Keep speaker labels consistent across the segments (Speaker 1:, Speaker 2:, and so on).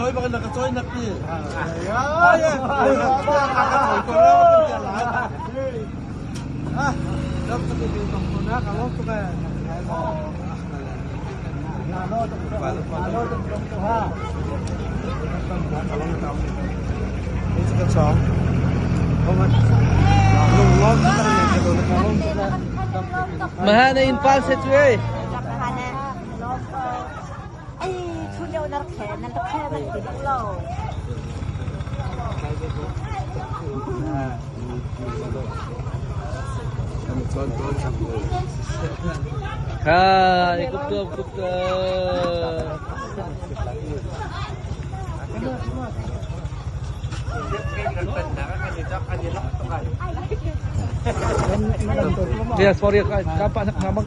Speaker 1: Cawi bak na ka cawi nak ti.
Speaker 2: Mahana in pal se cu ei. Kha kupto kupto. Ya sorry kapak nak nama.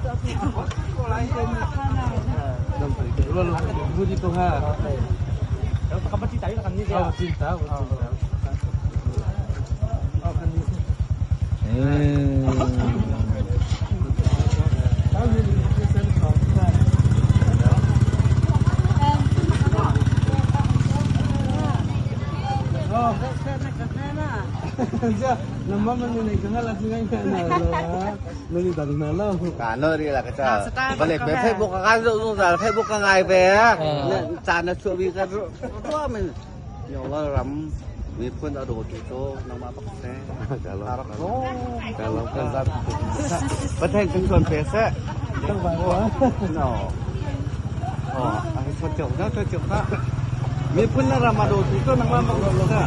Speaker 3: Facebook ka zungzal Facebook ka ngai ve caan na chuah bi ka ruah men ya Allah ram miphun a dawtu cu nangmah bak se
Speaker 1: Kalau kan
Speaker 3: Pathian kan tuan pe seh no oh ai chot chok na chot chok na miphun na ram a dawtu cu nangmah bak se.